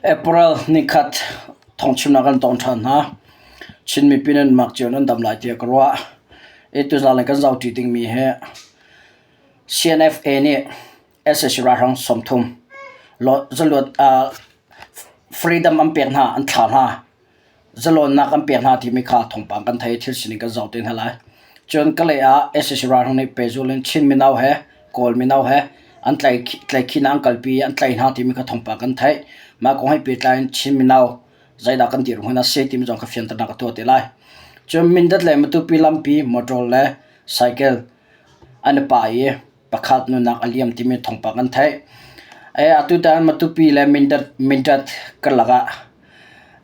April nikhat thawngchimnak kan tong ṭhan hna. Chin mipi nan mak cio nan dam lai tiah ka ruah. I tuzaan le kan zohṭi dingmi hi CNFA nih sac ralhrang 30 zaluat freedom an pek hna, an thlah hna. Zalawnnak an pek hna timi kha thawngpang kan thei i thil sining kan zoh te hna lai. Cun Kalay ah sac ralhrang nih pehzul in Chin mino he Kawl mino he an tlaihkhih an kalpi i an tlaih hna timi kha thawngpang kan theih. Mah kong he pehtlai in Chin mino zeidah kan dirhmun a si timi zong kha fianternak ka tuah te lai. Cun Mindat le Matupi lampi motor le cycle an i pah i pakhat nunnak a liam timi thawngpang kan theih. Atutan Matupi le Mindat karlak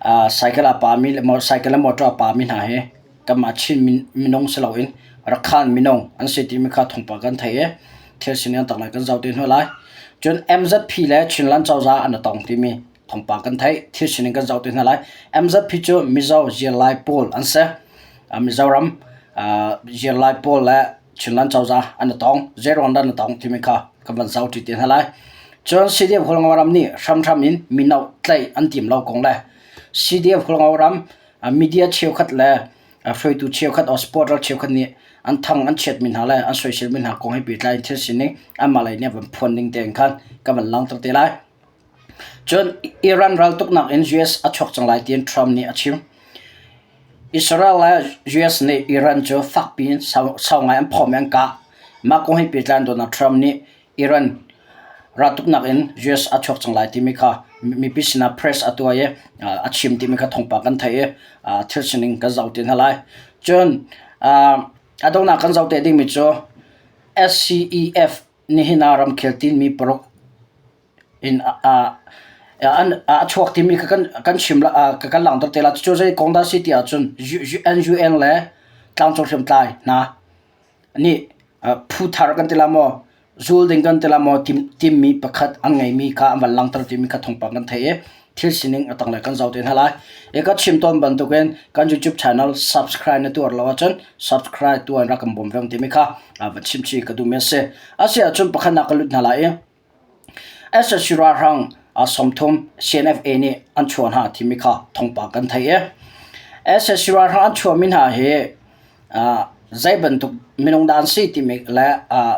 ah cycle a pami le cycle le motor a pami hna hi kanmah Chin minung si loin Rakhan minung an si timi kha thawngpang kan theih i thil sining tak lai kan zoh te hna lai. Cun MZP le Chinland cozah an i tong timi thawngpang kan theih. Thil sining kan zoh te hna lai. MZP cu Mizo zirlai pawl an si. Mizoram zirlai pawl le Chinland cozah an i tong, zeiruang dah an i tong timi kha kan van zohṭi te hna lai. Cun CDF Hualngo ram nih hramhram in mino tlaih an tim lo kong le CDF Hualngo ram media cheukhat le hruaitu cheukhat or supporter cheukhat nih an thang an chiatmi hna le an soiselmi hna kong he pehtlai in thil sining anmah lei nih van phuan ning tein khan kan van langhter te lai. Cun Iran raltuknak in US a chuak cang lai tiin Trump nih a chim. Israel le US nih Iran cu fakpi in sau ngai an phawm i an kah. Mah kong he pehtlai in Donald Trump nih Iran raltuknak in US a chuak cang lai timi kha mipi sinah press a tuah i a chim timi kha thawngpang kan theih i thil sining kan zoh ti hna lai. Cun a donghnak kan zoh te dingmi cu SCEF nihin ah ramkhel tinmi paruk in a chuak timi kha kan chim kan langhter te lai. Cucu zei kong dah a si ti ahcun NUN le tlangcung hriamtlai hna nih phu thar kan ti la maw, zul ding kan ti la maw timmi pakhat an ngeimi kha an van langhter timi kha thawngpang kan theih i thil sining a tanglei kan zoh te hna lai. I ka chim tawn bantukin kan YouTube channel subscribe na tuar lo ahcun subscribe tuah in rak kan bawm ve timi kha van chim chih ka duhmi a si. A si ahcun pakhatnak ka lut hna lai i Sac ralhrang 30 CNFA nih an chuah hna timi kha thawngpang kan theih i sac ralhrang an chuahmi hna hi zei bantuk minung dah an si timi le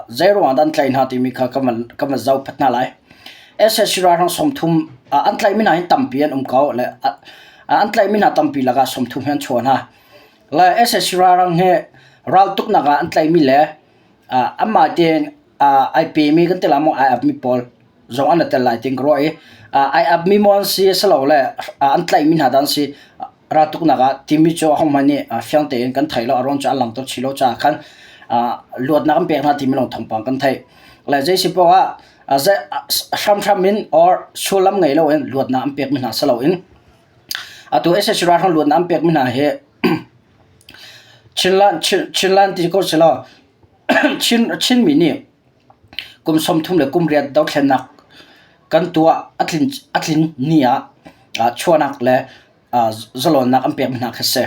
zei ruangah dah an tlaih hna timi kha kan van zohphat hna lai. Sac ralhrang 30 an tlaihmi hna hi tampi an um ko le an tlaihmi hna tampi lakah 30 hi an chuah hna. Le sac ralhrang hi raltuknak ah an tlaihmi le anmah tein ai pemi kan ti lai maw ai apmi pawl zong an i tel lai tiin ka ruah i ai apmi maw an si silole an tlaihmi hna dah an si raltuknak ah timi cu ahohmanh nih fiang tein kan thei lo a ruang cu an langhter chih lo caah khan luatnak an pek hna timi lawng thawngpang kan theih. Le zei si paoh ah hramhram in or sullam ngei loin luatnak an pekmi hna si loin atu sac ralhrang luatnak an pekmi hna hi Chinland ti ko selaw Chinmi nih kum 30 le kum riat dothlennak kan tuah a tlin ni ah chuahnak le zalawnnak an pekmi hna khi a si.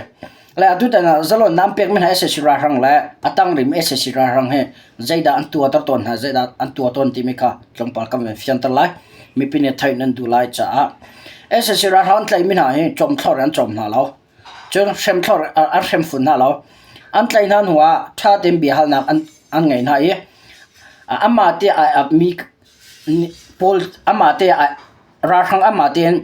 Le atutan ah zalawnnak an pekmi hna sac ralhrang le a tang rihmi sac ralhrang hi zeidah an tuahter tawn hna, zeidah an tuah tawn timi kha tlawmpal kan van fianter lai. Mipi nih theih nan duh lai caah sac ralhrang an tlaihmi hna hi cawmthlor in an cawm hna lo. Cun hremthlor an hrem fun hna lo. An tlaih hna hnuah ṭha tein biahalnak an ngei hna i amah te ai apmi pawl amah te ralhrang amah tein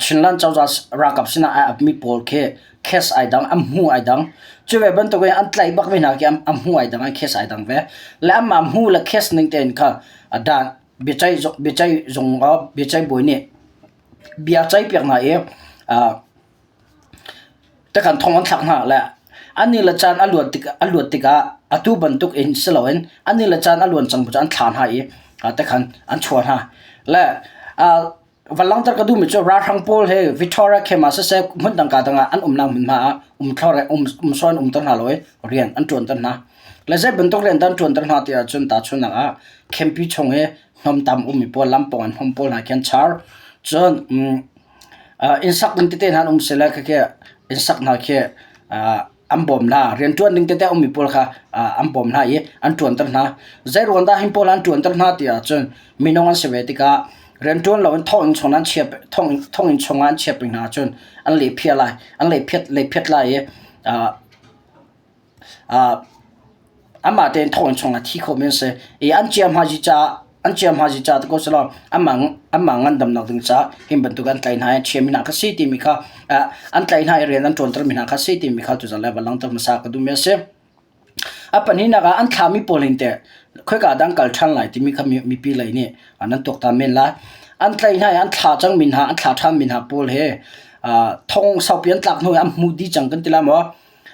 Chinland cozah ralkap sinah ai apmi pawl khi case ai dang, an hmu ai dang. Cu ve bantukin an tlaih bakmi hna khi an hmu ai dang, an case ai dang ve. Le anmah hmu le case ning tein kha dan biaceih zung biaceih bawi nih bia ceihpiak hna i Takan thong an thlak hna le an ni le caan a luat tikah atu bantuk in si loin an ni le caan a luan cang bu cu an thlah hna i tikhan an chuah hna. Le van langhter ka duhmi cu ralhrang pawl hi Victoria camp ah siseh hmun dang ka dang ah an umnak hmunhma ah um sawn umter hna lo i rian an ṭuanter hna. Le zei bantuk rian dah an ṭuanter hna ti ahcun tahchunhnak ah campi chung i hnawmtam ummi pawl lampawng in hnawm pawl hna khi an char. Cun Innsak ding tete hna an um sile khikhi innsak hna khi an bawm hna. Rianṭuan ding tete a ummi pawl kha an bawm hna i an ṭuanter hna. Zeiruang dah hi pawl an ṭuanter hna ti ahcun minung an si ve tikah Rianṭuan loin thonginn chung an chia thonginn chungah an chia peng hna ahcun an lehphiah lai, an lehphiat lehphiat lai i amah tein thonginn chungah thi khawh mi an si. I an ciamhazi caah an ciamhazi caah ti ko selaw anmah anmah ngandamnak ding caah hi bantuk an tlaih hna i an chiami hna kha si timi kha an tlaih hna i rian an ṭuantermi hna kha si timi kha tuzan le va langhter hmasa ka duhmi a si. A pahnihnak ah an thlahmi pawl hin teh khoika dah an kal ṭhan lai timi kha mipi lei nih nan tuaktan men lai. An tlaih hna i an thla cangmi hna, an thla ṭhanmi hna pawl hi thong saupi an tlak hnu i an hmu dih cang kan ti lai maw?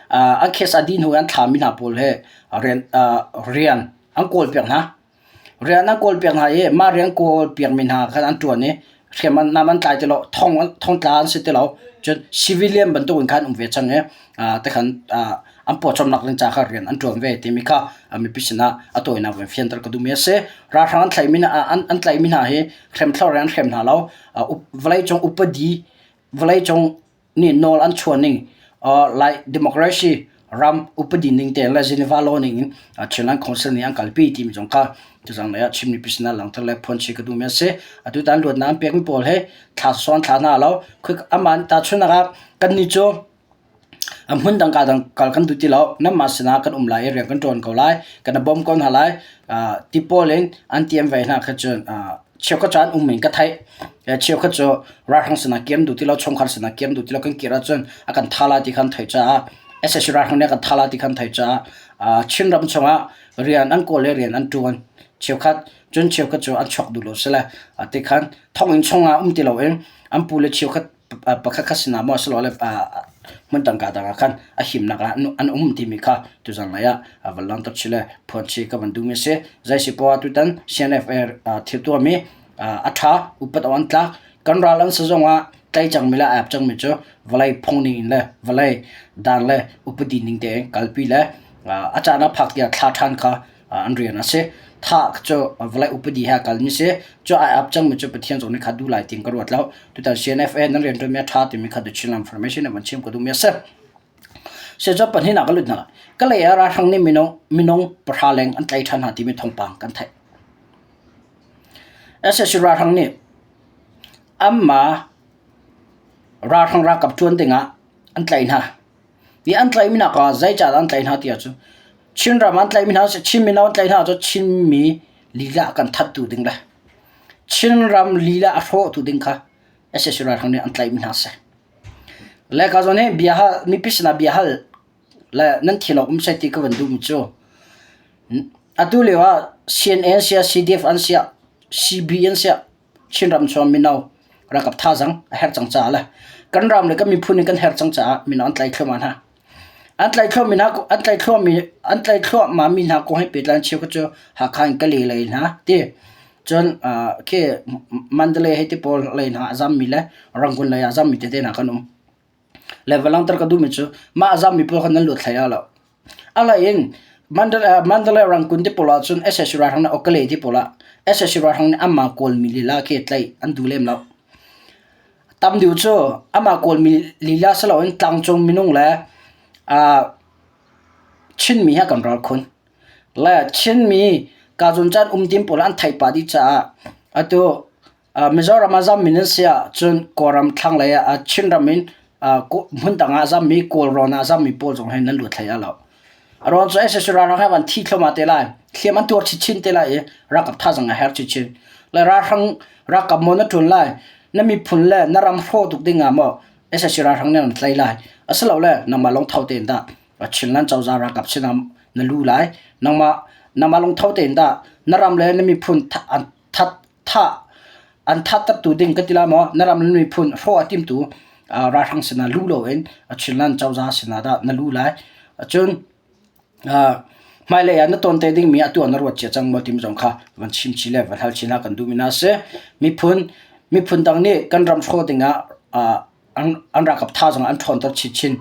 An case a dih hnu i an thlami hna pawl hi rian rian an kawlpiak hna. Rian an kawlpiak hna i mah rian kawlpiakmi hna khan an ṭuan i hriamnam an tlai ti lo, thong thongtla an si ti lo. Cun civilian bantuk in khan um ve cang i tikhan an pawcawmnak ding ca kha rian an ṭuan ve timi kha mipi sinah a tawinak in fianter ka duhmi a si. Ralhrang an tlaihmi hna an tlaihmi hna hi hremthlor in an hrem hna lo. Vawleicung upadi vawleicung nih nawl an chuah ning Lai democracy ram upadi ning te le Geneva law ning in Chinland Council nih an kalpi timi zong kha tuzang lei ah Chin mipi sinah langhter le phuanchi ka duhmi a si. Atu tan luatnak an pekmi pawl hi thla sawn thla hna lo. Aman tahchunhnak ah kannih cu a hmun dang ka dang kal kan duh ti lo. Nanmah sinah kan um lai i rian kan ṭuan ko lai. Kan i bawm ko hna lai. Ti pawl in an ti an vei hna kha cun cheukhat cu an um in ka theih. Cheukhat cu ralhrang sinah kir an duh ti lo, chungkhar sinah kir an duh ti lo. Kan kir ahcun a kan tha lai ti kha an theih caah sac ralhrang nih a kan tha lai ti kha an theih caah Chinram chungah rian an kawl i rian an ṭuan. Cheukhat cun cheukhat cu an chuak duh lo sile tikhan thonginn chungah um ti loin an pu le cheukhat pakhat khat sinah maw asilole hmun dang ka dang ah khan a himnak ah an um timi kha tuzan lei ah van langhter chih le phuan chih ka van duhmi a si. Zei si poah tutan CNF thil tuahmi a ṭha upat awk an tlak. Kan ral an si zongah tlai cangmi le aa ep cangmi cu vawlei phung ning in le vawlei dan le upadi ning tein kalpi le a caan a phak tiah thla ṭhan kha an rian a si. Thah cu vawlei upadi he a kalmi si. Cu ai ap cangmi cu Pathian zong nih kha duh lai tiin ka ruat lo. Tutan CNFA nan rianṭuanmi a ṭha timi kha The Chinland Information in van chim ka duhmi a si. Sehzat pahnihnak ka lut hna. Kalay ah ralhrang nih minung, minung pahra leng an tlaih ṭhan hna timi thawngpang kan theih. SSC ralhrang nih anmah ralhrang ralkap ṭuan dingah an tlaih hna. Hi an tlaihmi hna kha zeicahdah an tlaih hna ti ahcun Chinram an tlaihmi hna Chin mino an tlaih hna ahcun Chinmi lila a kan thattu ding le Chinram lila a hrawhtu ding kha sac ralhrang nih an tlaihmi hna a si. Le ka zawn hi bia hal mipi sinah bia hal le nan thin awk um seh ti ka van duhmi cu atu lio ah CNN siah CDF an siah CB an siah Chinram chung mino ralkap thazaang a herh cang caah le kan ram le kan miphun in kan herh cang caah mino an tlai thluahmah hna. An tlaih thluahmi hna an tlaih thluahmi an tlaih thluahmah mi hna kong he pehtlai in cheukhat cu Hakha in Kalay lei hna ti cun khi Mandalay hei ti pawl lei hna a zammi le Rangoon lei ah a zammi tete hna kan um. Le va langhter ka duhmi cu mah a zammi pawl kha nan luat hlei ah lo. A hlei in Mandalay Rangoon ti pawl ahcun sac ralhrang nih Kalay ti pawl ah sac ralhrang nih anmah Kawlmi lila khi tlaih an duh lem lo. Tam deuh cu amah Kawlmi lila si loin tlangcung minung le Chinmi he kan ral khun. Le Chinmi kazun caan um tim pawl an theih pah dih caah atu Mizoram ah zammi nan si ahcun Kawlram thlanglei ah Chinram in hmundang ah zammi Kawlrawn ah zammi pawl zong hi nan lut hlei ah lo. A ruang cu sac ralhrang he van thi thluahmah te lai. Hliam an tuar chinchin te lai i ralkap thazaang a herh chinchin. Le ralhrang ralkap maw na ṭuan lai, na miphun le na ram hrawh tuk ding ah maw sac ralhrang nih an tlaih lai. Asilole nangmah lungtho tein dah Chinland cozah ralkap sinah na lu lai. Nangmah nangmah lungtho tein dah na ram le na miphun that thah an thattertu ding kan ti lai maw na ram le miphun hrawh a timtu ralhrang sinah lu loin Chinland cozah sinah dah na lu lai. Cun hmailei ah na ton te dingmi atu ah na ruat cia cang maw timi zong kha van chim chih le van hal chin ah kan duhmi hna a si. Miphun miphun dang nih kan ram hrawh dingah an ralkap thazaang an ṭhawnter chinchin.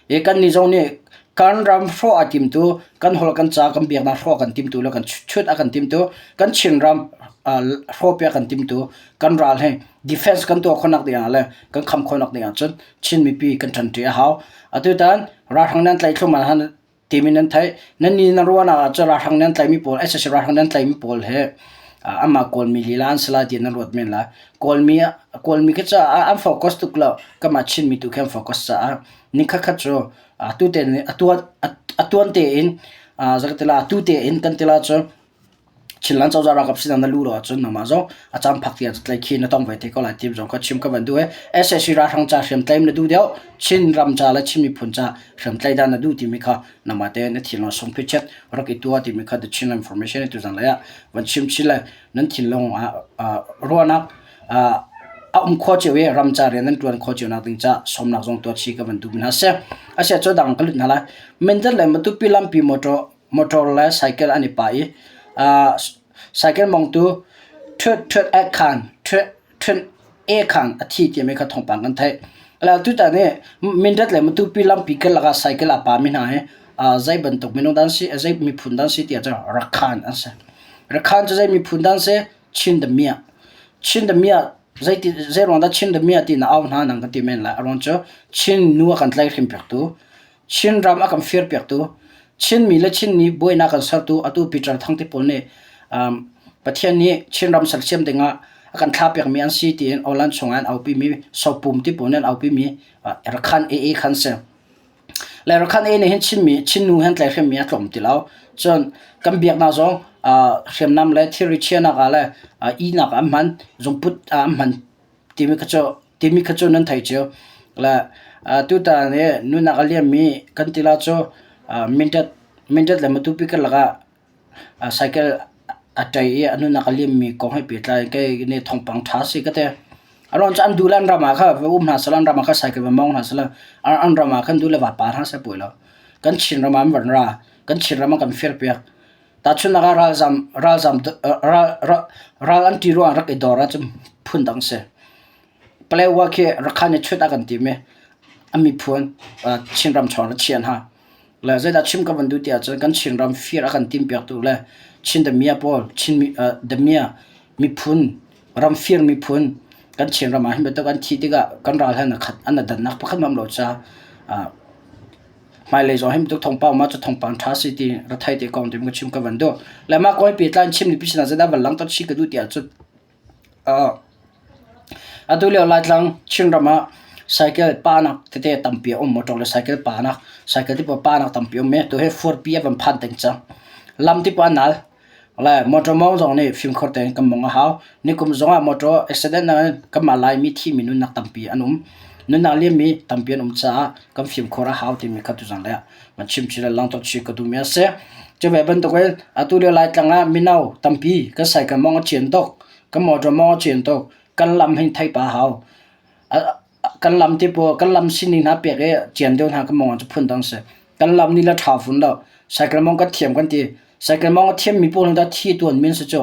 I kannih zong nih kan ram hrawh a timtu, kan holh kan ca kan biaknak hrawh a kan timtu le kan chut a kan timtu, kan Chinram hrawhpiak a kan timtu kan ral hi defense kan tuah khawhnak ding ah le kan kham khawhnak ding ah cun Chin mipi kan ṭanṭi a hau. Atutan ralhrang nan tlaih thluahmah han timi nan theih. Nan ni nan ruahnak ah cun ralhrang nan tlaihmi pawl, sac ralhrang nan tlaihmi pawl he. Amah Kawlmi lila an si lai ti nan ruat men lai. Kawlmi Kawlmi khi cu an focus tuk lo. Kanmah Chinmi tu khi an focus caah nikhat khat cu atu tein atuan tein zakatila atu tein kan tila cu Chinland cozah ralkap sinah na luh lo ahcun nangmah zong a caan phak tiang tlaih khi na tong ve te ko lai ti zong kha chim ka van duh i sac ralhrang ca hriamtlaih na duh deuh Chin ram ca le Chin miphun ca hriamtlaih dah na duh timi kha nangmah te na thinlung sungphi rak i tuah timi kha The Chinland Information tuzan lei ah van chim chin le nan thinlung ah ruahnak a um kho cio i ram ca rian nan ṭuan kho cio nak ding ca sawmnak zong tuah chih ka van duh hna seh. Asiah cu dang ka lut hna lai. Mindat le Matupi lampi motor motor le cycle an i pah i cycle mongtu Ṭhuat Ṭhuat Aik Khan Ṭhuat Ṭhuat E Khan a thi timi kha thawngpang kan theih. Tutan hi Mindat le Matupi lampi karlak ah cycle aa pami hna hi zei bantuk minung dah an si, zei miphun dah an si ti ahcun Rakhan an si. Rakhan cu zei miphun dah an si? Chin Damiah. Chin Damiah zeiti zei ruang dah Chin Damiah ti na au hna nang kan ti men lai. A ruang cu Chin nu a kan tlaihhrim piaktu, Chinram a kan firpiaktu, Chinmi le Chinmi buainak kan sertu atu Peter Thang te pawl nih um, Pathian nih Chinram sersiam dingah a kan thlapiakmi an si tiin Awlan chungah an aupimi Sopum ti pawl nih an aupimi Rakhan AA khan si. Le Rakhan AA nih hin Chinmi Chinnu he an tlaihhremmi a tlawm ti lo. Cun kan biaknak zong uh, hriamnam le thilri chiahnak ah le uh, ihnak ah an hman, zungput ah an hman timi kha cu timi kha cu nan thei cio. Le tutan i nunak a liammi kan tila cu Mindat Mindat le Matupi karlak ah cycle a ṭei i a nunak a liammi kong he pehtlai in kei nih thawngpang ṭha a si ka ti. A ruang cu an duh le an ram ah kha va um hna seh law an ram ah kha cycle va mawng hna seh law an ram ah khan duh le va pa hna seh pawi lo. Kan Chinram ah an van ra. Kan Chinram ah kan firpiak. Tahchunhnak ah ralzam ralzam ral ral an ṭih ruangah rak i dor ahcun phundang si. Palewa khi Rakhan i chut a kan tim i a miphun Chinram chung ah chia hna. Le zeidah chim ka van duh ti ahcun kan Chinram fir a kan timpiaktu le Chin Damia pawl Chin Damia miphun ramfir miphun kan Chinram ah hin bantuk an thih tikah kan ral he an khat an dannak pakhat hmanh um lo caah Hmailei zong hi bantuk thawngpang ma cu thawngpang ṭha si ti ra thei te kong ti ka chim ka van duh. Le mah kawi pehtlai in chim ni pi sinah zeidah van langhter chih ka duh ti ahcun atu lio Laitlang Chinram ah cycle panak tete tampi a um motor le cycle panak cycle ti pawl panak tampi a um i tu hi furpi a van phan ding cang. Lam ti pawl a nal. Le motor mawng zong nih fimkhur tein kan mawng a hau. Nikum zongah motor accident in kanmah Laimi thimi nunnak tampi an um. Nunnak liammi tampi an um caah kan fimkhur a hau timi kha tuzan lei ah van chim chin le langhter chih ka duhmi a si. Cu ve bantukin atu lio Laitlang ah mino tampi kan cycle mawng a cian tuk, kan motor mawng a cian tuk, kan lam hin theih pah a hau. Kan lam te pawl kan lam sining hna pek i cian deuh hna kan mawng cu phundang si. Kan lam nih le ṭha fun lo. Cycle mawng kan thiam kan ti. Cycle mawng a thiammi pawl nih dah thi tuanmi an si cu.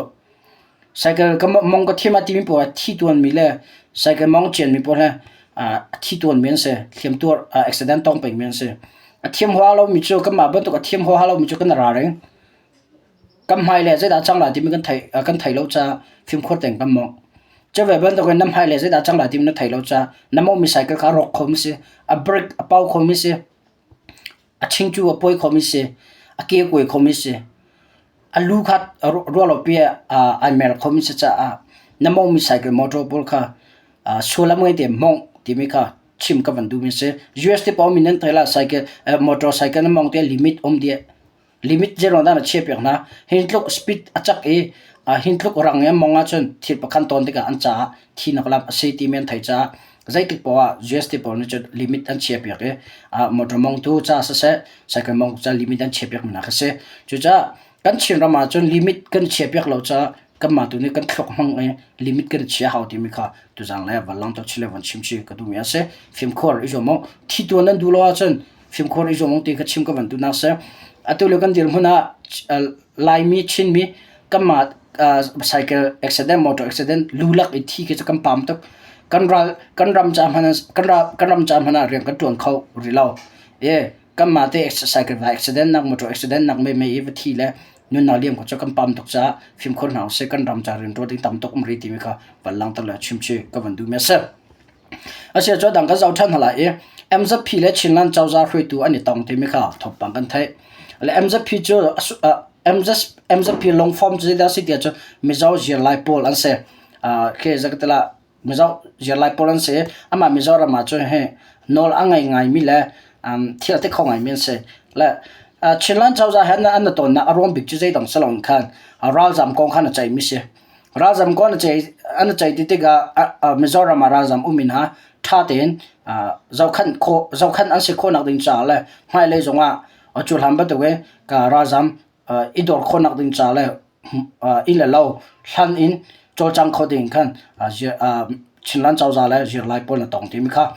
Cycle ka mawng ka thiam a timi pawl thi tuanmi le cycle mawng cianmi pawl he a thi tuanmi an si. Hliamtuar accident tong pengmi an si. A thiam huaha lomi cu kanmah bantuk a thiam huaha lomi cu kan ra ring. Kan hmailei ah zeidah a cang lai timi kan theih kan thei lo caah fimkhur tein kan mawngh. Cu ve bantukin na hmailei zeidah a cang lai timi na thei lo caah na mawnghmi cycle kha a rawk khomi si, a brake a pau khomi si, a chingcu a pawi khomi si, a ke a kuai khomi si, a lu kha ruahlopi ah ai mer khomi si caah na mawnghmi cycle motor pawl kha sullam ngei tein mawngh timi kha chim ka van duhmi a si. US te paoh mi nan thei la cycle motor cycle na mawngh te limit um dih. Limit zeiruang dah na chiahpiak hna? Hi tluk speed a cak i hi tluk rang i an mawngh ahcun thil pakhat tawn tikah an caah thinak lam a si timi an theih caah zeitik poah ah GST pawl nih cun limit an chiahpiak i motor mawngtu ca siseh cycle mawngtu ca limit an chiahpiak mi hna kha si. Cucaah kan Chinram ahcun limit kan chiahpiak lo caah kanmah tu nih kan thluak hmang i limit kan chia hau timi kha tuzang le van langter chih le van chim chih ka duhmi a si. Fimkhur i zuam u. Thi tuan nan duh lo ahcun fimkhur i zuam ti ka chim ka van duhnak si. Atu lio kan dirhmun ah Laimi Chinmi kanmah cycle accident motor accident lulak i thi khi cu kan pam tuk. Kan ral kan ram ca hmanh kan ral kan ram ca hmanh ah rian kan ṭuan kho rih lo. E kanmah te cycle va accident nak motor accident nak mei mei i va thi le nunnak liam ko cu kan pam tuk caah fimkhur hna usih kan ram ca rian ṭuan ding tam tuk um rih timi kha van langhter le chim chih ka van duhmi a si. Asiah cu a dang kan zoh ṭhan hna lai i MZP le Chinland cozah hruaitu an i tong timi kha thawngpang kan theih. Le MZP cu. MZP long form cu zeidah a si tiah cun Mizo zirlai pawl an si. Khi zakatila Mizo zirlai pawl an si i amah Mizoram ah cun hi nawl a ngei ngaimi le thil a ti kho ngaimi an si. Le Chinland cozah he an i tonnak a ruang bik cu zeidang si loin khan ralzam kong khan a ceihmi si. Ralzam kong an i ceih ti tikah Mizoram ah ralzam um in ha ṭha tein zohkhenh khawh zohkhenh an si khawhnak ding caah le hmailei zongah cu hlan bantukin ralzam i dor khawhnak ding ca le inn le lo hlan in cawlcang kho ding khan Chinland cozah le zirlai pawl na tong timi kha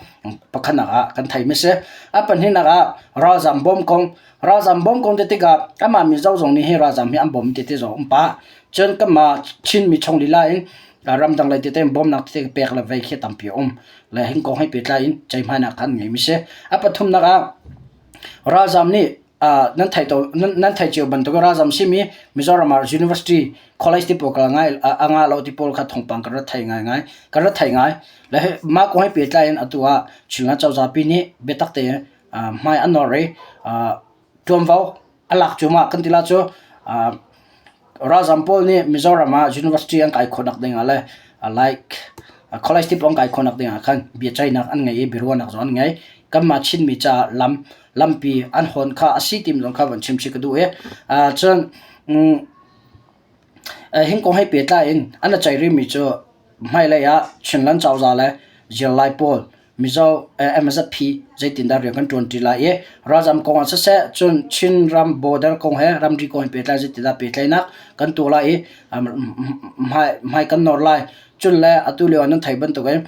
pakhatnak ah kan theimi a si. A pahnihnak ah ralzam bawm kong ralzam bawm kong ti tikah amah Mizo zong nih hi ralzam hi an bawm ti ti zong um pah. Cun kanmah Chinmi chung lila in ramdang lei tete in bawmnak tete pek le vei khi tampi a um. Le hin kong he pehtlai in ceihmainak kha an ngeimi si. A pathumnak ah ralzam nih nan theih to nan theih cio bantuk ralzam simi Mizoram ah University college ti pawl kal ngai a ngah lo ti pawl kha thawngpang kan rat thei ngai ngai kan rat thei ngai le mah kong he pehtlai in atu ah Chinland cozah pi nih biatak te hmai an nawr i ṭuanvo a lak cuahmah kan ti la cu Ralzam pawl nih Mizoram ah university an kai khawhnak ding ah le like college te pawl an kai khawhnak ding ah khan biaceihnak an ngei i biaruahnak zong an ngei. Kanmah Chinmi caah lam lampi an hawn kha a si timi zong kha van chim chih ka duh i cun hin kong he pehtlai in an i ceih rihmi cu hmailei ah Chinland cozah le zirlai pawl Mizo MZP zeitindah rian kan ṭuanṭi lai i ralzam kong ah siseh cun Chinram border kong he ramri kong he pehtlai zeitindah pehtlaihnak kan tuah lai i hmai kan nawr lai. Cun le atu lio ah nan theih bantukin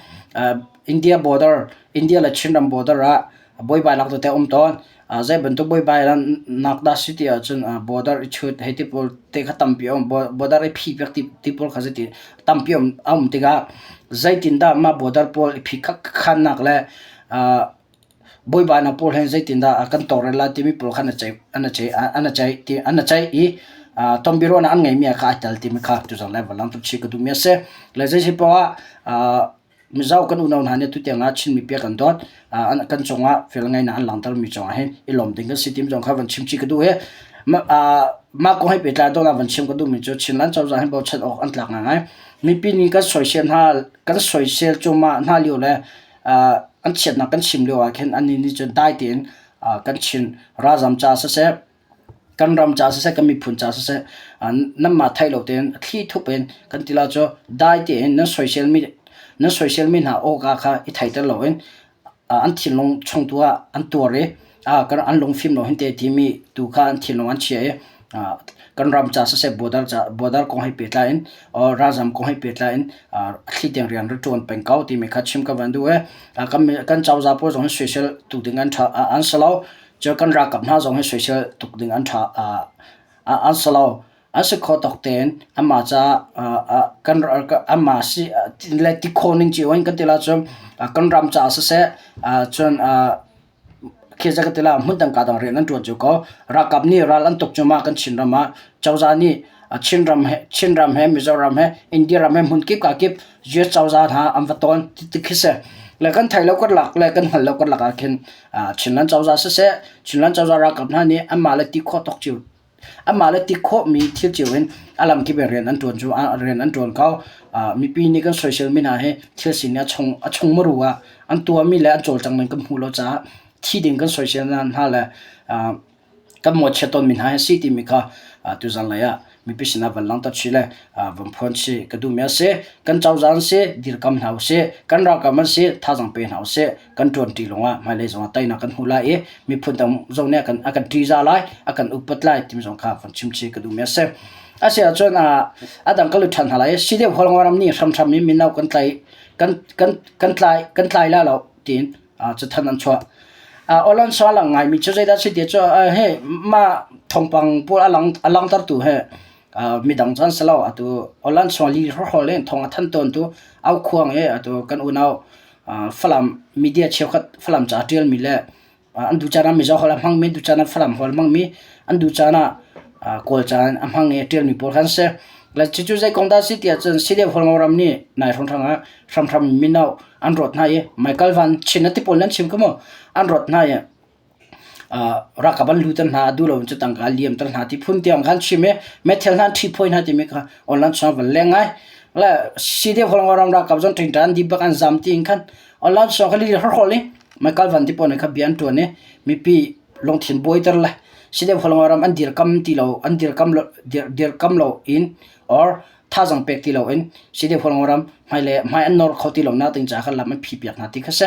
India border India le Chinram border ah buaibainak tete a um tawn. Zei bantuk buaibainak dah si ti ahcun border i chut hei ti pawl te kha tampi a um. Border i phih piak ti pawl kha zeiti tampi a um tikah zeitindah mah border pawl i phih khannak le buaibainak pawl hin zeitindah kan tawlrel lai timi pawl kha an i ceih an i ceih an i ceih ti an i ceih i tonbiaruahnak an ngeimi ah kha ai tel timi kha tuzan lai van langhter chih ka duhmi a si. Le zei si poah ah Mizo kan unau hna nih tutiang ah Chin mipi a kan dawt. Kan cungah fel ngainak an langhtermi cungah hin i lawm ding kan si timi zong kha van chim chih ka duh i mah kong he pehtlai dawtnak van chim ka duhmi cu Chinland cozah hin bochan awk an tlak ngaingai. Mipi nih kan soisel hna kan soisel cuahmah hna lio le an chiatnak kan chim lio ah khin annih nih cun dai tein kan Chin ralzam ca siseh kan ram ca siseh kan miphun ca siseh nanmah theih lo tein a thli thup in kan ti la cu dai tein nan soiselmi nan soiselmi hna awka kha i theiter loin an thinlung chung tu ah an tuar i an lungfim lo hin te timi tu kha an thinlung an chia i kan ram ca siseh border ca border kong he pehtlai in ralzam kong he pehtlai in a thli tiang rian ra ṭuan peng ko timi kha chim ka van duh i kan kan cozah pawl zong hi soisel tu ding an ṭha an si lo. Cu kan ralkap hna zong hi soisel tuk ding an ṭha an si lo. An si kho tawk tein anmah caah kan anmah si le ti khawh ning cio in kan ti la cun kan ram caah siseh cun khi zei ka ti la hmun dang ka dang rian an ṭuan cio ko. Ralkap nih ral an tuk cuahmah kan Chinram ah cozah nih Chinram he Chinram he Mizoram he India ram he hmun kip ka kip US cozah hna an va tawn ti khi si. Le kan thei lo karlak le kan hngal lo karlak ah khin Chinland cozah siseh Chinland cozah ralkap hna nih anmah le ti khawh tawk cio anmah le ti khawhmi thil cio in a lamkip in rian an ṭuan cu rian an ṭuan ko. Mipi nih kan soisel mi hna hi thil sining a chung a chung muru ah an tuahmi le an cawlcang ning kan hmuh lo caah thi ding kan soisel hna le kan mawhchiat tawnmi hna hi a si timi kha tuzan lei ah mipi sinah van langhter chih le van phuan chih ka duhmi a si. Kan cozah an si, dirkam hna usih. Kan ralkap an si, thazaang pe hna usih. Kan ṭuanṭi lawngah hmailei zongah teinak kan hmu lai i miphun dang zong nih a kan a kan ṭihzah lai, a kan upat lai timi zong kha van chim chih ka duhmi a si. A si ahcun a dang ka lut ṭhan hna lai i si deuh Hualngoram nih hramhram in mino kan tlai kan kan kan tlai kan tlai lai lo tiin cathanh an chuah. Alonso a lang ngaimi cu zeidah a si ti cu hi mah thawngpang pawl a lang a langhtertu hi midang cu an si lo. Atu Alonso li hrawhrawl in thawng a thanh tawntu aukhuang i atu kan unau Falam media cheukhat Falam ca a ṭialmi le an duh caan ah Mizo holh a hmangmi, an duh caan ah Falam holh a hmangmi, an duh caan ah Kawl ca in a hmang i a ṭialmi pawl kha an si. Le cucu zei kong dah a si ti ahcun Sideu Hualngo nih nai hrawnghrang ah hramhram mino an rawt hna i Michael Van Chin a ti pawl nan chim ko maw? An rawt hna i. Ralkap an luter hna, duh lo in cu tangka an liamter hna ti phun tiang khan chim i meithal hna an ṭhiphawi hna timi kha online chung van leng ngai. Le CDF ram ralkap zong ṭingṭa an dip bak an zam tiin khan online chung kha lili hrawhrawl i Michael Van ti pawl nih kha bia an ṭuan i mipi lungthin buaiter le CDF ram an dirkam ti lo an dirkam lo dirkam lo in or thazaang pek ti loin CDF ram hmailei hmai an nor kho ti lo nak ding caah khan lam an phih piak hna ti kha si.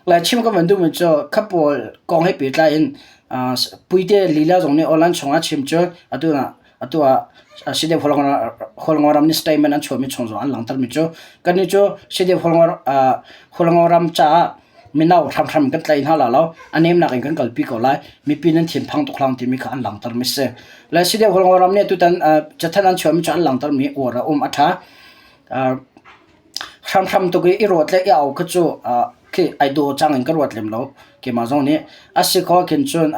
Lai chim ka van duhmi cu kha pawl kong he pehtlai in Puite lila zong nih online chungah chim cu atu ah atu ah CDF Hualngo ram nih statement an chuahmi chung zong an langhtermi cu kannih cu CDF Hualngo ram caah mino hramhram kan tlai hna la lo a nemnak in kan kalpi ko lai mipi nan thinphang tuk hlang timi kha an langhter mi si le CDF Hualngo ram nih tutan cathan an chuahmi cu an langhter mi uar a um a ṭha hramhram tuk i i ruat le i au kha cu khi ai daw cang in ka ruat lem lo keimah zong nih a si kho khin cun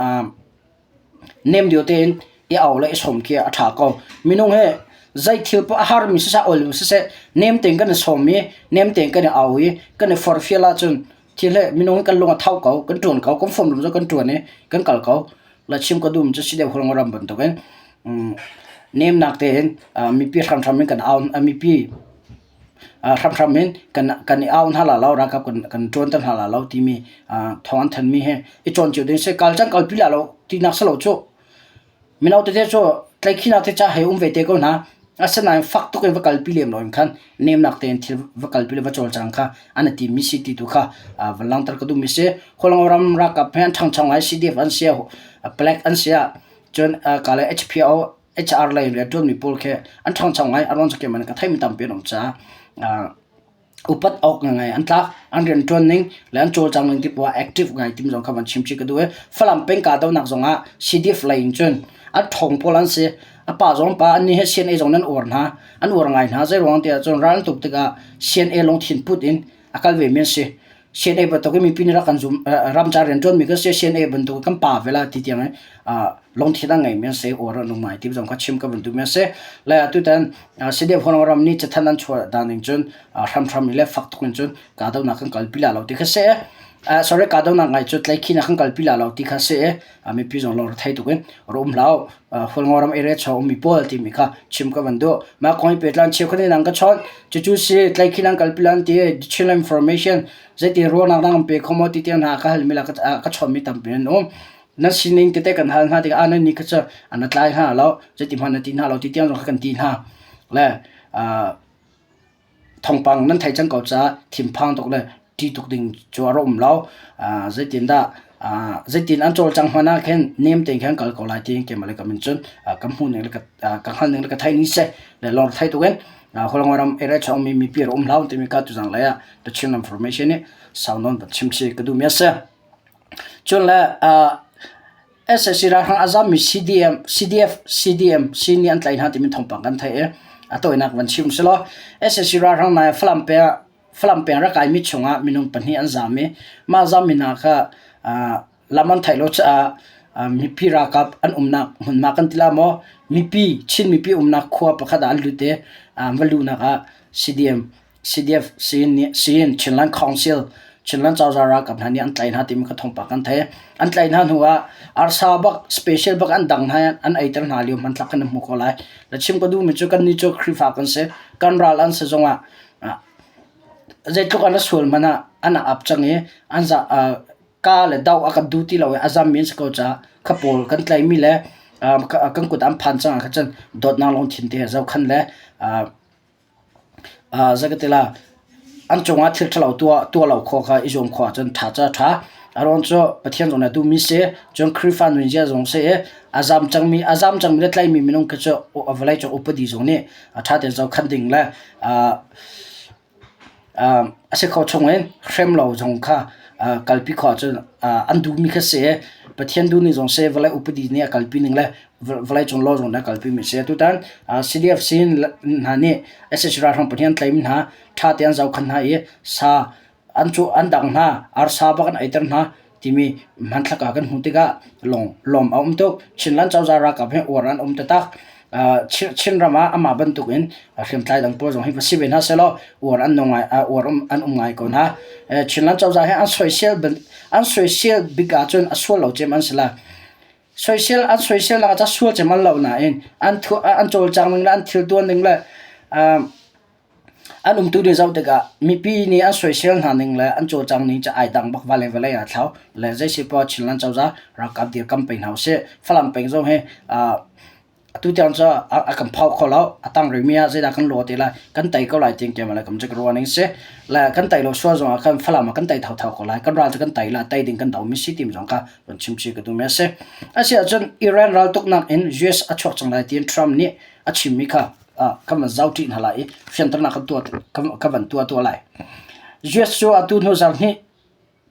Nem deuh tein i au le i sawm khi a ṭha ko. Minung hi zei thil poah a harmi siseh, a olmi siseh, nem tein kan i sawm i nem tein kan i au i kan i forhfial ahcun thil hi minung hi kan lung a tho ko, kan ṭuan ko, kan fawm rum kan ṭuan i kan kal ko. La chim ka duhmi cu si deuh ram bantukin nemnak tein mipi hramhram in kan au, mipi hramhram in kan i au hna la lo, ralkap kan ṭuanter hna la lo timi thawng an thanmi hi i cawn cio ding si. Kal cang kalpi la lo tinak si lo cu. Mino tete cu tlaihkhihnak te ca hei um ve te ko hna. Asinain fak tuk in va kalpi lem lo in khan nemnak tein thil va kalpi le va cawlcang kha an i timmi si ti tu kha van langhter ka duhmi si. Khualngo ram ralkap he an ṭhangcho ngai CDF an si ah, Palek an si ah, cun ka le HPO HR lei rianṭuanmi pawl khi an ṭhangcho ngai. A ruang cu keimah nih ka theihmi tampi an um caah upat awk ngai an tlak. An rianṭuan ning le an cawlcang ning ti poah active ngai timi zong kha van chim chih ka duh i Falam peng kahdohnak zong ah CDF lei in cun a ṭhawng pawl an si. A pa zong pa annih hi CNA zong nan uar hna. An uar ngai hna. Zei ruang tiah cun ral an tuk tikah CNA lungthin put in a kal vemi an si. CNA bantuk in mipi nih rak kan zum ramcar rianṭuanmi kan si CNA bantuk kan pa ve la ti tiang in lungthin a ngeimi an si uar an um ngai ti zong kha chim ka van duhmi a si. Le atutan CDF ram nih cathanh an chuah dan ning cun hramhram i le fak tuk in cun kahdohnak kan kalpi la lo ti kha si. Sorry kahdohnak ngai cu tlaihkhihnak kan kalpi la lo ti kha si. Mipi zong lung rethei tuk in rak um hlah u. Hualngo ram area chung ummi pawl timi kha chim ka van duh. Mah kong hi pehtlai cheukhat nih nan ka chawnh. Cucu si tlaihkhih nan kalpi lan ti Chin information zeiti ruahnak dang pe kho maw ti tiang hna ka halmi le ka chawnhmi tampi an um. Nan sining tete kan hal hna tikah ah nan nih kha cu an tlai hna lo, zeiti hmanh na ti hna lo ti tiang zong kha kan ti hna. Le Thawngpang nan theih cang ko caah thinphang tuk le ṭih tuk ding cu a ra um lo. Zeitindah zeitin an cawlcangh hmanh ah khin nem tein khan kal ko lai tiin keimah le ka min cun ka hmuh ning le ka hngalh ning le ka theih ning si. Le lawng thei tuk in Hualngo ram area chung ummi mipi rak um hlah timi ka tuzang lei ah The Chin Information nih sau nawn van chim chih ka duhmi a si. Cun le Sac ralhrang a zammi CDM, CDF, CDM sin nih an tlaih hna timi thawngpang kan theih i a tawinak van chim selaw sac ralhrang nai Falam peng Falam peng rak kaimi chungah minung pahnih an zam i mah zammi hna kha lam an theih lo caah mipi ralkap an umnak hmunhma kan ti la maw mipi Chin mipi umnak khua pakhat ah an lut i an va luhnak ah CDM CDF siin Chinland Council Chinland cozah ralkap hna nih an tlaih hna timi kha thawngpang kan theih. An tlaih hna hnu ah arsa bak special bak an dang hna an eiter hna lio hmanthlak kan hmu ko lai. Na chim ka duhmi cu kannih cu Khrihfa kan si. Kan ral an si zongah zeitluk an sual hmanh ah an ap cang i an za ka le do a kan duh ti lo i a zammi an si ko caah kha pawl kan tlaihmi le kan kut an phan cang ah khan cun dawtnak lungthin te he zohkhan le Zeikatila an cungah thil ṭhalo tuah lo khawh kha i zuam khawh ahcun ṭha cu a ṭha. A ruang cu Pathian zong nih a duhmi si, cun Khrihfa nunzia zong si i a zam cangmi a zam cangmi le tlaihmi minung khi cu vawleicung upadi zong nih ṭha tein zohkhenh ding le a si kho chungin hrem lo zong kha kalpi khawh ahcun an duhmi kha si i Pathian duhning zong si, vawlei upadi nih a kalpi ning le vawleicung law zong nih a kalpimi a si. Tutan CDF sin hna nih sac ralhrang pahnih an tlaihmi hna ṭha tein an zohkhenh hna i sa an cu an dang hna, arsa bak an eiter hna timi hmanthlak ah kan hmuh tikah lawm a um tuk. Chinland cozah ralkap hi uar an um taktak. Chinram ah amah bantukin hriamtlai dang pawl zong hi va si ve hna sehlaw uar an nung ngai uar an um ngai ko hna. Chinland cozah hi an soisel an soisel bik ahcun a sual lo cem an si lai. Soisel an soisel nak ah sual cem an lo nain an an cawlcang ning le an thil tuan ning le An umtu nih zoh tikah mipi nih an soisel hna ning le an cawlcang ning cu ai dang bak vale vawlei aa thlau. Le zei poah Chinland cozah ralkap dirkam peng hna usih. Falam peng zong hi atu tiang cu a kan phau kho lo. A tang rihmi ah zeidah kan lawh ti lai, kan tei ko lai ti keimah le kam cu ka ruah ning si. Le kan tei lo sual zong ah khan Falam ah kan tei thotho ko lai. Kan ral cu kan tei la, tei ding kan domi si timi zong kha van chim chih ka duhmi a si. Asiahcun Iran raltuknak in US a chuak cang lai tiin Trump nih a chimmi kha kan van zoh ṭih hna lai i fianternak kan tuah kan van tuah tuah lai. US cu atu hnu zarhhnih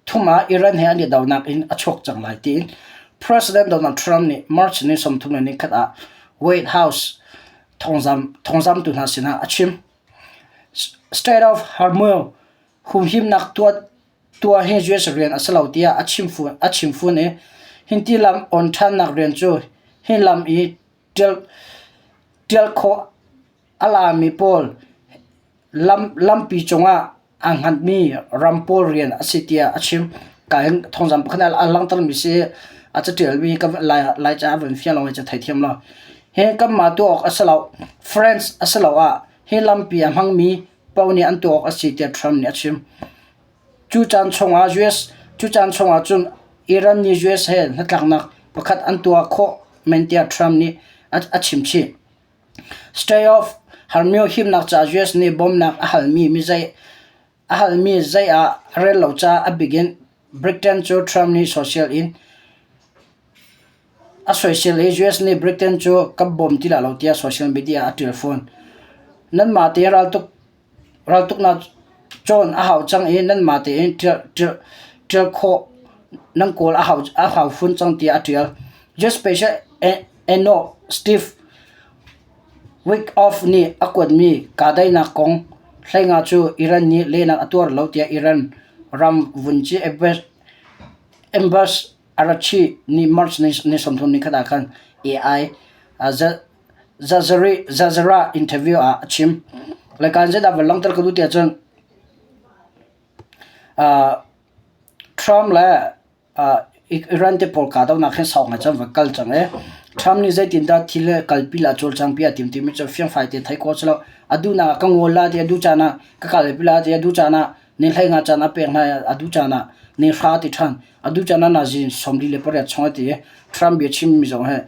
thum ah Iran he an i donak in a chuak cang lai tiin President Donald Trump nih March ni 31 ah White House thawngzam thawngzamtu hna sinah a chim. Strait of Hormuz humhimnak tuah tuah hi US rian a si lo tiah a chim fun a chim fun i hinti lam on ṭhannak rian cu hi lam i Ṭial khawh a lami pawl lampi cungah aa hngatmi ram pawl rian a si tiah a chim. Ka hin thawngzamh pakhat ah a langhtermi si a caṭialmi Laica a van fiang lo i ca theithiam lo. Hi kanmah tuah awk a si lo. France a si lo ah hi lampi a hmangmi paoh nih an tuah awk a si tiah Trump nih a chim. Cu caan chungah US cu caan chungah cun Iran nih US he hnatlaknak pakhat an tuah khawh men tiah Trump nih a chim chih. Strait of Hormuz himnak caah US nih bawmhnak a halmi mizei a halmi zei ah a rel lo caah a bik in Britain cu Trump nih social in a soisel i US nih Britain cu kan bawm ti lai lo tiah social media ah a ṭial fawn. Nanmah te raltuk Raltuknak cawn a hau cang i nanmah tein ṭial khawh nan kawl a hau fawn cang tiah a ṭial. Just Special Enoch Steve Witkoff nih a kuatmi kahdaihnak kong hleinga cu Iran nih lehnak a tuar lo tiah Iran ram vunci Abbas Araghchi nih March ni 31 ah khan AI Zazara interview ah a chim. Laikan zeidah van langhter ka duh tiah cun Trump le Iran te pawl kahdohnak hin sau ngai cun va kal cang i Trump nih zeitindah thil hi kalpi le a cawlcang pi a tim timi cu fiangfai tein theih khawh a si lo. A duhnak ah ka ngawl la ti a duh caan ah ka kalpi la ti a duh caan ah ni hlei nga caan a pek hna i a duh caan ah ni hra ti ṭhan. A duh caan ah nazi 48 chung a ti i Trump bia chimmi zong hi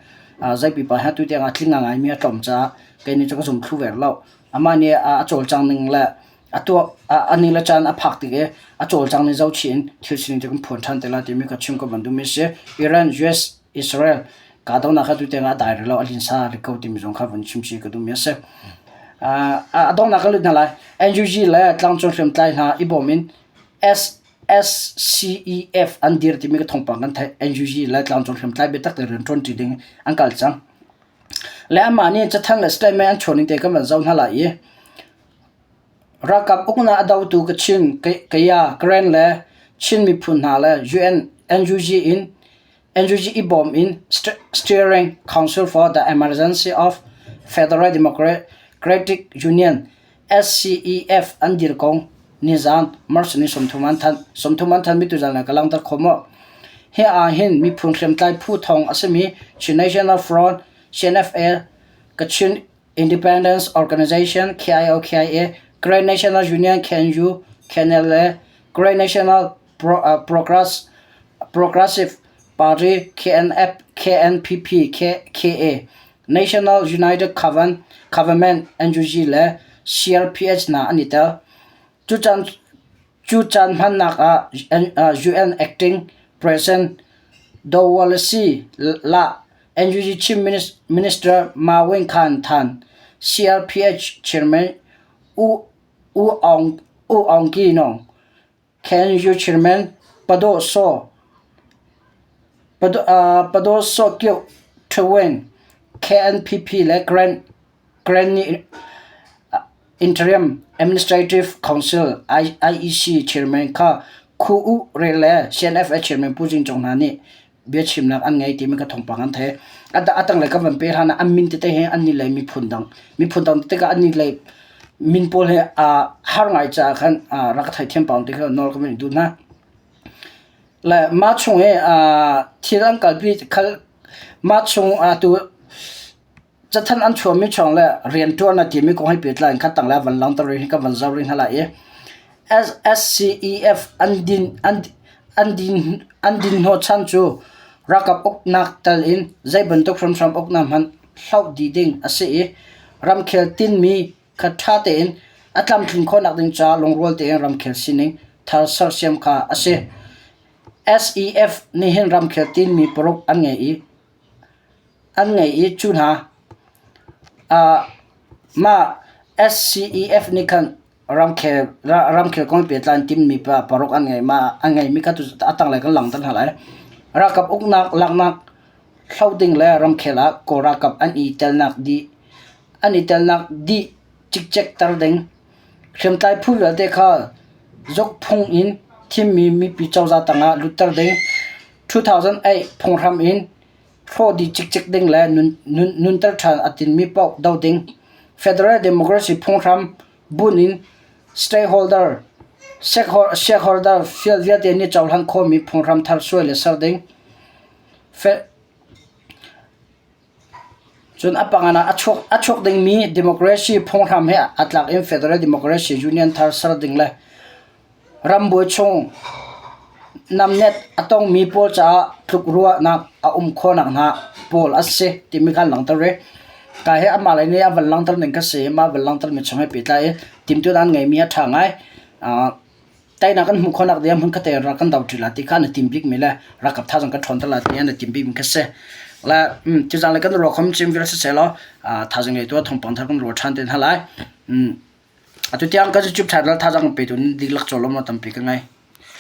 zei pipa he atu tiang ah tling a ngaimi a tlawm caah kei nih cu ka zum thlu ve lo. Amah nih a cawlcang ning le a tuah a ni le caan a phak tik i a cawlcang ning zohchih in thil sining cu kan phuan ṭhan te lai timi ka chim ka van duhmi a si. Iran, US, Israel kahdohnak kha atu tiang ah a dai rih lo, a linsa rih ko timi zong kha van chim chih ka duhmi a si. A donghnak kan lut hna lai. NUG le tlangcung hriamtlai hna i bawm in S SCEF an dir timi ka thawngpang kan theih. NUG le tlangcung hriamtlai biatak te rian ṭuanṭi ding an kal cang. Le amah nih cathanh le statement an chuah ning te kan van zoh hna lai i ralkap uknak a dotu Kachin, Kaya, Karen le Chin miphun hna le UN, NUG in NUG i bawm in Steering Council for the Emergency of Federal Democratic Union SCEF an dir kong nizaan March ni 30 an thanh. 30 an thanmi tuzaan le ka langhter kho maw? Hi ah hin miphun hriamtlai phu thong a simi Chin National Front, CNFA, Kachin Independence Organization, KIO, KIA, Great National Union, KNU, KNLA, Great National Pro, uh, Progress, Progressive Party, KNF, KNPP, K, KA, National United Government, NUG le CRPH hna an i tel. Cu caan, cu caan hmannak ah UN Acting President Dowalasi La NUG Chief Minister Ma Win Khan Than, CRPH Chairman U U Aung U Aung Kyi Nong, KNU Chairman Padoh Saw Padoh Saw Kio Htwe KNPP le Grand Grand Interim Administrative Council IEC Chairman kha Khu U Re le CNFA Chairman Pu Jing Cung hna nih biachimnak an ngei timi ka thawngpang an thei. A tanglei ka van pe hlan ah an min tete he an nih le miphun dang miphun dang tikah an nih le min pawl he aa har ngai caah khan rak ka theithiam pah ti kha nawl ka van duh hna. Le mah chung i thil an kalpi khal mah chung atu Cathanh an chuahmi chung le rianṭuan a timi kong he pehtlai in kha tanglei ah van langhter rih hi ka van zoh rih hna lai i SCEF an din an an din an din hnawhchan cu ralkap uknak tal in zei bantuk hramhram uknak hmanh hloh dih ding a si i ramkhel tinmi kha ṭha tein a tlamtlin khawhnak ding caah lungrual tein ramkhel sining thar sersiam kha a si. SEF nih hin ramkhel tinmi paruk an ngei i An ngei i cu hna mah SCEF nih khan ramkhel ramkhel kong pehtlai in timmi paruk an ngei. Mah an ngeimi kha a tanglei kan langhter hna lai. Ralkap uknak laknak hlo ding le ramkhel ah Kawl ralkap an i telnak dih an i telnak dih cikcek ter ding. Hriamtlai phu vialte kha zukphung in thimmi mipi cozah tangah lutter ding. 2008 phunghram in hrawh dih cikcek ding le nunter ṭhan a tinmi paoh do ding. Federal Democracy phunghram bunh in stakeholder shareholder fial vialte nih cohlan khawhmi phunghram thar suai le ser ding. Cun a pangan ah a chuak dingmi democracy phunghram he aa tlak in Federal Democracy Union thar ser ding le Rambuai chung namnet a tongmi pawl caah tlukruahnak a um khawhnak hna pawl a si timi kha an langhter ve. Ka hi amah lei nih a van langhter ning kha si i mah van langhter mi chung he pehtlai i timhtuahnak an ngeimi a ṭha ngai. Teinak kan hmuh khawhnak ding ah hmun khat ral kan do ṭi lai ti kha an i tim bikmi le ralkap thazaang kan ṭhawnter lai ti an i tim bikmi kha si. Le tuzaan le kan ruah khom cim vial siseh law thazaang ngeitu ah thawngpang thar kan ruah ṭhan te hna lai. Atu tiang kan YouTube channel thazaang petu dihlak cawlawm tampi ka ngei.